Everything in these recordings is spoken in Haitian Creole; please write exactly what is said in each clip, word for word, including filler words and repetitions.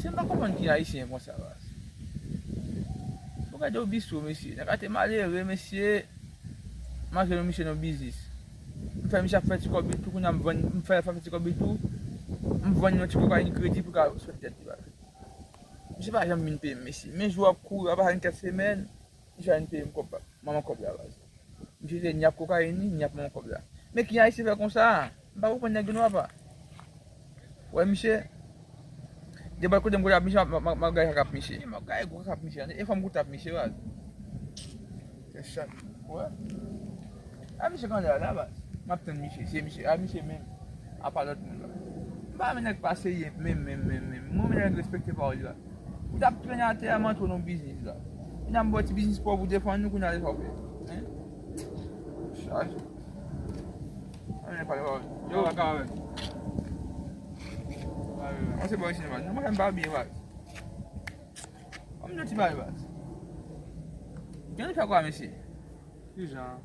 M pa konprann ki Ayisyen konsa, baz. Ou gade yon bistwo, mesye. Nèg la te malere, mesye. M al jwenn yon misye nan biznis. M fè misye ap fè ti kòb li tou, kounye a m vann, m fè, fè ti kòb li tou. M vann yon ti kokayin kredi pou ka sot tèt li, baz. Misye pa janm vin peye m, mesye. Men jou ap kouri, ap pase kèk semèn, misye pa vin peye m kòb la. Manman kòb la, baz. Misye se ni ap kokayin li, ni ap manman kòb la. Men ki Ayisyen fè konsa? M pa konprann nèg yo non, papa. Wè, misye. Depi kote m kote ap misye, m ap, m ap, m ap gaye kaka ap misye. M ap gaye gwo kaka ap misye. E fò m koute ap misye, baz. Se chat. Wè. A misye kande la, la, baz. M ap tann misye. Se misye. A misye menm. A pa lòt moun la. M pa renmen nèg pa serye menm, menm, menm, menm. Mwen renmen nèg respekte pawòl yo la. Ou t ap trennen atè a, m antre w nan biznis la. Kounye a m ba w ti biznis pwòp ou defann nou, kounye a se sa w fè. Hein? Chaje. Ann pale pawòl. Yo, baka avè. Mwen se bò isi nan baz. Non, mwen m pa byen baz. Kòm nou ti bagay baz. Jan nou fè kwa mesye? Ki jan?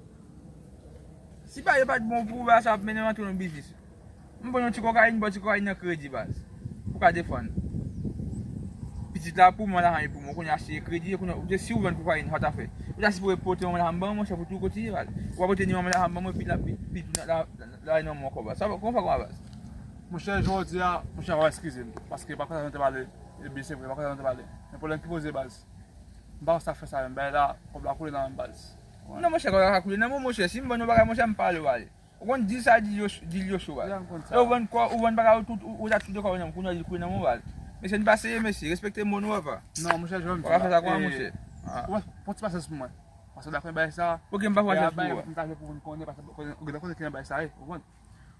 Si bagay yo pa t bon pou ou, baz, sa ap mennen w antre nan biznis. M pran yon ti kokayin, m pran ti kokayin nan kredi, baz. Pou ka defann. Pitit la pou mwen, lajan li pou mwen. Kounye a si e kredi, kounye a, si ou vann kokayin, sa w ta fè? Ou ta sipoze pote yon lajan ban mwen, monchè, pou tou kontinye, baz. Ou pa pote ni yon lajan ban mwen, pi la, pi, pi tou la, la, la, la, nan mwen ankò, baz. Sa, kòman fè kòman, baz? Monchè, jodi a, monchè, w a eskize m. Paske pa konsa nou te pale. Ebyen, se vre, pa konsa nou te pale. Men pwoblèm ki poze, baz. M pa konn sa fè sa menm. Bagay la, kòb la koule nan men m, baz. Non, monchè, kòb la ka koule nan men w, monchè. Si m ban nou bagay, monchè, m pale w ale. Ou konn dil sa, dil yo, dil yo cho, baz. Lè ou vann kò, ou vann bagay, ou tout, ou, ou ta tout de kò nan men, kounye a dil koule nan men w, baz. Mesye, n pa serye, mesye. Respekte mo nou, papa. Non, monchè, jwenn. Ou pa fè sa kwa, monchè. Ou pran ti pasyans pou mwen. Paske dakò bagay sa. Ok, m pa fè pasyans pou ou. M ta vle pou moun konnen, paske ou gen konnen ki nan bagay sa ye, ou konprann?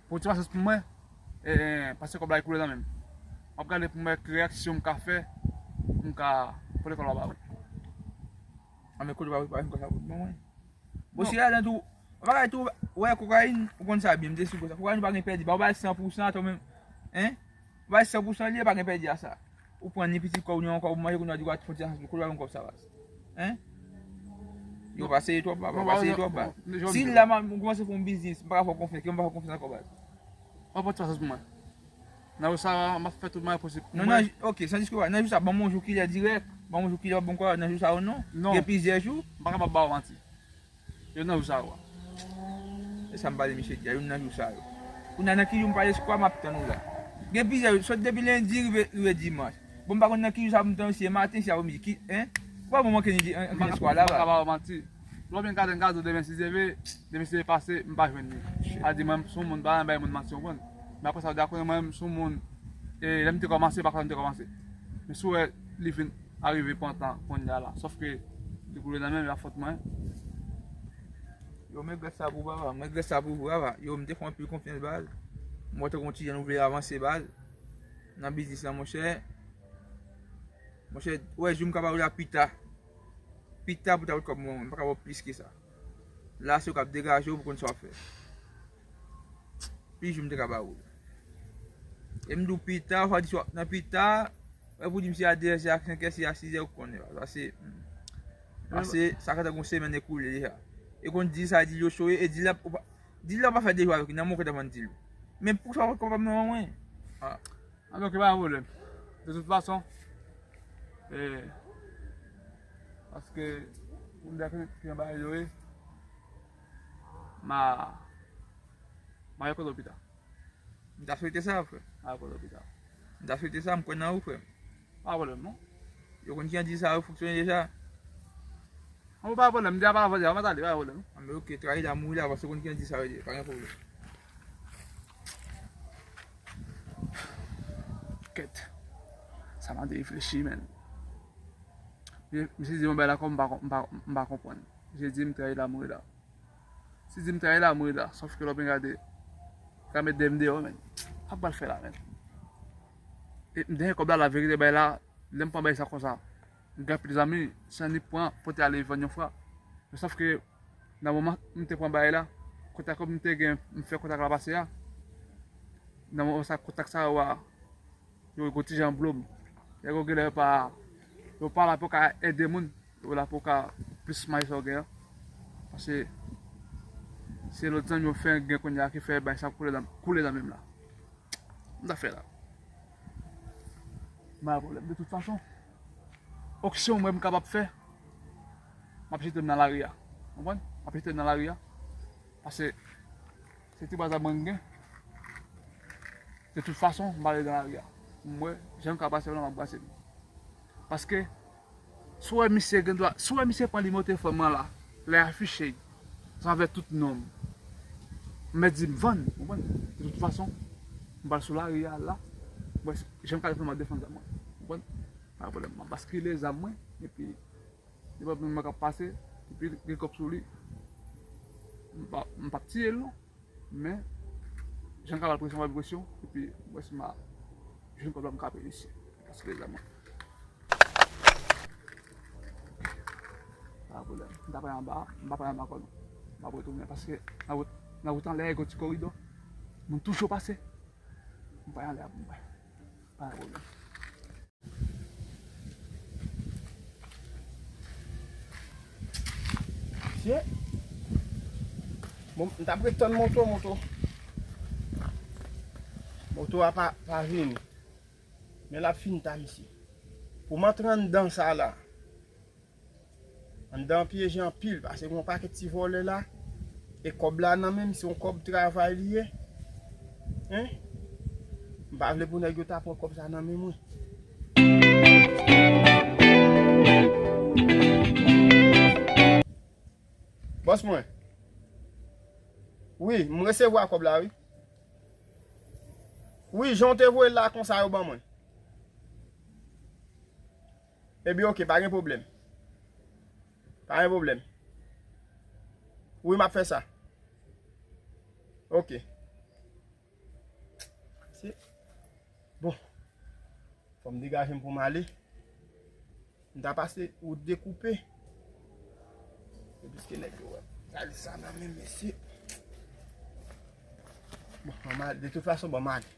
Pran ti pasyans pou mwen, e, e, paske kòb la koule nan men m. M ap gade pou m wè ki reyaksyon m ka fè, pou m ka pote kòb la ba ou. A men kote w pa, pa, pa, konsa pou mwen. Bon, si ladan tou, bagay tou, wè, kokayin, ou konn sa byen, m te sou konsa. Kokayin ou pa gen pèdi, ba ou ba l san pou san, atò menm, hein? Ou ba l san pou san li, pa gen pèdi a sa. Ou pran ni pitit kò ou, ni yon kòb ou manje, kounye a di w a fè ti asasou, kote w al yon kòb sa, baz? Hein? Yo pa serye twòp, baz, pa serye twòp, baz. Si la, m kòmanse fè yon biznis, m pa ka fè w konfyans, yo m pa fè w konfyans ankò, baz. Ou pa pran ti pasyans pou mwen. Nan jou sa a, m ap fè tout mwayen posib pou mwen. Non, non, ok, san diskri, nan jou sa, ban m yon jou kilè dirèk. Ban m yon jou kilè, bon, kwa, nan jou sa yo, non. Non. Gen plizyè jou. M pa kapab ba w manti. Yo nan jou sa yo a. E sa m pale misye di a, yo nan jou sa yo. Kounye a nan ki jou m pale, se kwa m ap tann ou la. Gen plizyè jou, sot depi lendi rive, rive dimanch. Bon, m pa konn nan ki jou sa pou m tann, si e maten, si apremidi, ki, hein? Ou pa bon manke ni di, hein, ankenn espwa la, baz. M pa ka ba w manti. Lè w byen gade, m ka di w demen si Dye vle, demen si Dye pase, m pa jwenn li. A di mwen, m se yon moun, m pa renmen bay moun manti, w konprann? Men apre sa, w dakò, mwen, m se yon moun, e, lè m te kòmanse, pa konsa m te kòmanse. Men si w wè, li vin arive pran tan kounye a la. Sòf ke li koule nan men m, e pa fòt mwen. Yo, m regrèt sa pou papa, m regrèt sa pou papa. Yo, m te fè w anpil konfyans, baz. M wè tankou yon ti jèn ou vle avanse, baz. Nan biznis la, monchè. Monchè, ou wè, jou m ka ba ou la pita. Pita pou ta pot kòb mwen, m pa ka ba w plis ke sa. La, se ou k ap degaje w pou konn sa w ap fè. Pi jou m te ka ba ou. E m di w pita, ou pa di swa nan pita, wè pou di m si a de è, si a senk è, si a sis è, ou konnen. Pase, pase, sa ka tankou yon semèn ekoule deja. E konn di sa, di yo cho, e di la, ou pa, di la ou pa fè de jou avèk li, nan mwen ou konn vann di l. Men pou sa ou pa kòb mwen, mwen. Ah. An, ok, pa gen pwoblèm. De tout fason, e, paske, pou m di ki, ki bagay yo ye, ma, ma yo kote w pita. M ta swete sa, frè. Ma yo kote w pita. M ta swete sa, m kwè nan ou, frè. Pa gen pwoblèm, non. Yo konn jan di sa yo fonksyone deja. An, pa gen pwoblèm, m di a pa la fò di a, m pa t ale, pa gen pwoblèm. An, men ok, trayi la, mouri la, paske ou konn jan di sa yo ye, pa gen pwoblèm. Kèt. Sa m ap reflechi, menn. Misye, misye di yon bagay la kòm m pa, m pa, m pa konprann. Misye di m trayi la, mouri la. Si di m trayi la, mouri la. Sòf ke lè w byen gade, ka met dèyè m deyò, menn. Sa m pral fè la, menn. E m dèyè kòb la, laverite, bagay la, lè m pran bagay sa konsa, m gen anpil zanmi, se annik pran, pote ale vann yon fwa. Men sòf ke, nan moman m te pran bagay la, kontak m te gen, m fè kontak la pase a, nan moman sa, kontak sa yo a, yo gon ti jan blo m. Nèg yo genlè yo pa, yo pa la pou ka ede moun, yo la pou ka plis manje sa yo gen an. Paske se lòt zanmi yo fè gen kounye a ki fè bagay sa koule nan, koule nan men m la. M ta fè la. M pa gen pwoblèm. De tout fason, oksyon mwen m kapab fè, m ap jete m nan lari a. Konprann? M ap jete m nan lari a. Paske se ti baz a mwen m gen. De tout fason, m pa ale nan lari a. M wè, jan m ka brase m nan, m ap brase m. Paske, si w wè misye gen dwa, si w wè misye pran nimewo telefòn mwen la, lè afiche, sa avè tout non m. M mèt di m vann, konprann? De tout fason, m pral sou lari a la, m wè jan m ka defann m ap defann zam mwen, konprann? Pa gen pwoblèm, m ap baskile zam mwen, epi nenpòt moun mwen k ap pase, epi gen kòb sou li, m pa, m p ap tiye l non. Men, jan m ka ba l presyon, ba l presyon, epi m wè si m a jwenn kòb la m ka peye misye. Paske lezami, pa gen pwoblèm. M ta pran anba, m pa pran anba ankò non. M ap retounen paske nan wout, nan wout anlè a, gen yon ti koridò. Moun toujou pase. M pran anlè a pou m pran. Pa gen pwoblèm. Mesye. Bon, m t ap ret tann moto, moto. Moto a pa, pa vini. Men l ap fin ta, mesye. Pou m antre anndan sa la. Anndan an pyeje anpil, paske gen yon pakèt ti vòlè la, e kòb la nan men m, se yon kòb travay li ye. Hein? M pa vle pou nèg yo ta pran kòb sa nan men mwen. Bòs mwen. Wi, m resevwa kòb la, wi. Wi, jan w te voye l la, konsa yo ban mwen. Ebyen, oke, pa gen pwoblèm. Pa gen pwoblèm. Wi, m ap fè sa. Oke. Se, bon. Fò m degaje m pou m ale. M ta pase wout dekoupe. Se piske nèg yo wè. Gade sa nan men mesye. Bon, ban m ale. De tout fason, ban m ale.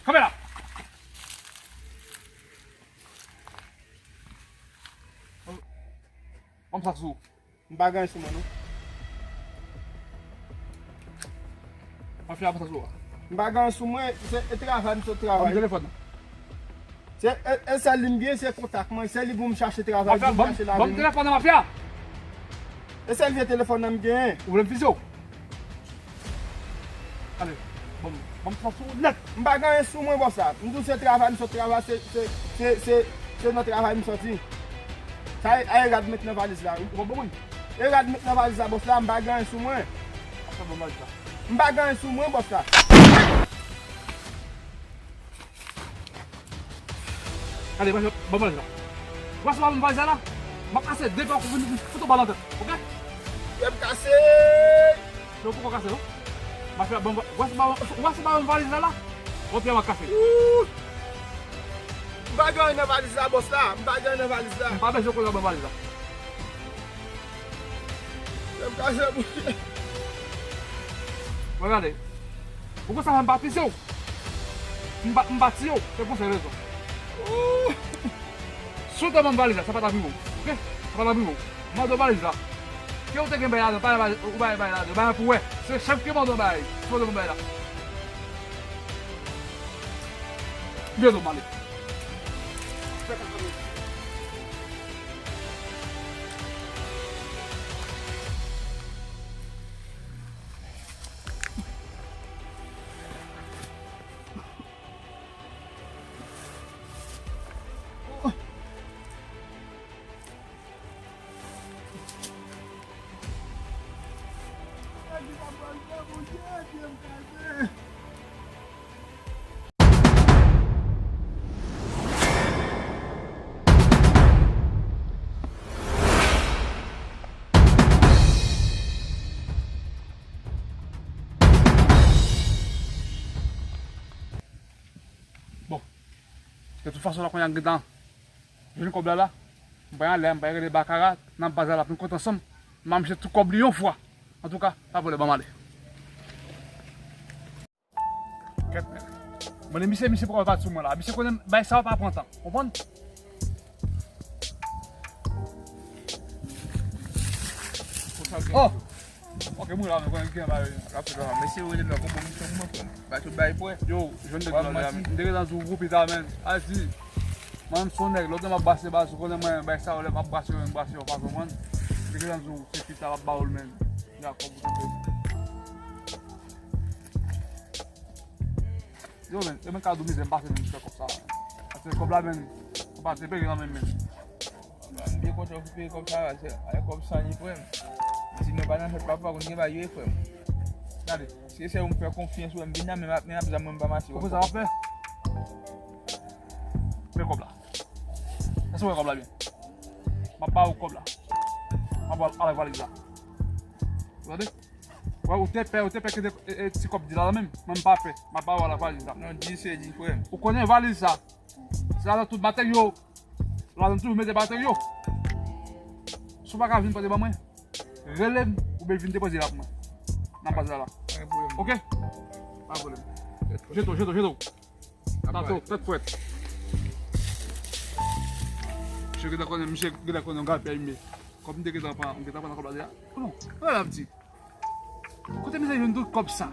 Kanpe la! Ban m sa sou ou. M pa gen anyen sou mwen, non. Mafya, ban m sa sou ou. M pa gen anyen sou mwen, se, e travay, m sot travay. Ban m telefòn nan. Se, e, e sèl li m gen, se kontak mwen. Se li pou m chache travay, pou m chache lavi m. Ban m telefòn nan, mafya! E sèl vye telefòn nan m genyen. Ou vle m fize w? Ale, ban m, ban m sa sou ou nèt. M pa gen anyen sou mwen, bòs la. M di w se travay, m sot travay, se, se, se, se, se nan travay m sòti. Sa e, a e rad m met nan valiz la, wi. Ou pa ban mwen? E rad m met nan valiz la, bòs la, m pa gen anyen sou mwen. Sa ban m valiz la. M pa gen anyen sou mwen, bòs la. Gade, mafya, ban m valiz la. Wè si w pa ban m valiz la, m ap kase de pye w pou vin fout yon bal nan tèt, oke? Pye m kase! Non, ou poko kase, non. Mafya, ban m va-, wè si w pa, wè si w pa ban m valiz la, la. Wè pye m ap kase. Ooh! M pa gen anyen nan valiz la, bòs la. M pa gen anyen nan valiz la. M pa bezwen konnen w ban m valiz la. Pye m kase, mouche. Mwen gade. Ou konn sa fè m pa fize w? M pa, m pa tiye w, se pou sèl rezon. Ooh! Si w te ban m valiz la, sa pa t ap rive w. Oke? Sa pa t ap rive w. M mande w valiz la. Ke w te gen bay ladan, pa bay, ou bay bay ladan, bay pou wè. Se chèf ki mande w bay. Si w te ban m bay la. Vye do m ale. Bon, de tout fason la kounye a m gentan jwenn kòb la la. M pral ale, m pral rele Bakara nan baz la, l ap vin konte ansanm. M a manje tout kòb li yon fwa. Antouka, pa pwoblèm, ban m ale. Kèt, men. Mande misye, misye poko pati sou mwen la. Misye konnen bay sa yo pa pran tan. Konprann? Oh! Ok, mwen la, men konnen gen bagay. Rapid la, mesye, ou rele la, konprann misye, mwen pran. Ba tout bay pwè. Yo, jwenn de dola, men. M te gentan di w gwo pita, men. A di, mwen, m se yon nèg, lòt lè m ap brase baz, ou konnen mwen, bay sa yo, lè m ap brase yo, m brase yo fason, konprann? M te gentan di w, se pita m ap ba w l, men. Ya, kòb ou tonbe. Yo, men, yo, men, kado mizè m pase, men, m fè kòb sa. Pase kòb la, men, m pase pere nan men, men. M byen kontan pou peye kòb sa, se, ay, kòb sa li, frè m. Sinon, pa nan fèt, papa, konn gen bagay yo, frè m. Gade. Se sèl ou m fè konfyans, wè, m vin nan, men m ap, men ap zam mwen, m pa mache. Konprann sa w ap fè? Men kòb la. Èske w wè kòb la byen? M ap ba ou kòb la. M ap ba w avèk valiz la. Ou tande? Wè, ou te pè, ou te pè kite, e, e, ti kòb di la, la menm. Mwen, m pa pè. M ap ba ou la valiz la. Non, di se di, frè m. Ou konnen valiz la. Se ladan tout materyo. Ladan toujou mete materyo. Si w pa ka vin pote ban mwen, rele m oubyen vin depoze la pou mwen. Nan baz la la. Pa gen pwoblèm. Oke? Pa gen pwoblèm. Jete w, jete w, jete w. Tato, tèt frèt. Misye gentan konnen, misye gentan konnen yon gapyay m ye. Kòm m te gentan pran, m gentan pran nan kòb la deja. Non, wè la m di. Kote misye jwenn tout kòb sa?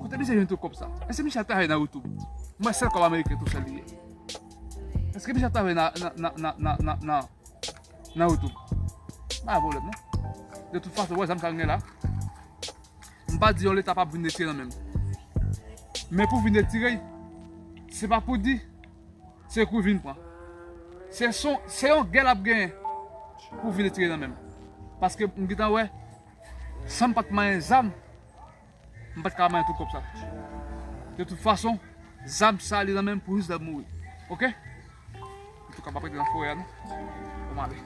Kote misye jwenn tout kòb sa? Èske misye ap travay nan YouTube? Mwen sèl kòb ameriken tou sèl li ye. Èske misye ap travay nan, nan, nan, nan, nan, nan, nan YouTube? Pa gen pwoblèm, non. De tout fason, wè zam sa gen la. M pa di yo Leta p ap vin retire nan men m. Men pou vin retire, se pa pou di, se kou vin pran. Se son, se yon gè l ap genyen pou vin retire nan men m. Paske m gentan wè, san m pa t manyen zam, m pa t ka manyen tout kòb sa. De tout fason, zam sa li nan men m pou jis lè m mouri. Oke? Antouka, m ap rete nan forè a, non. Bon, m ale.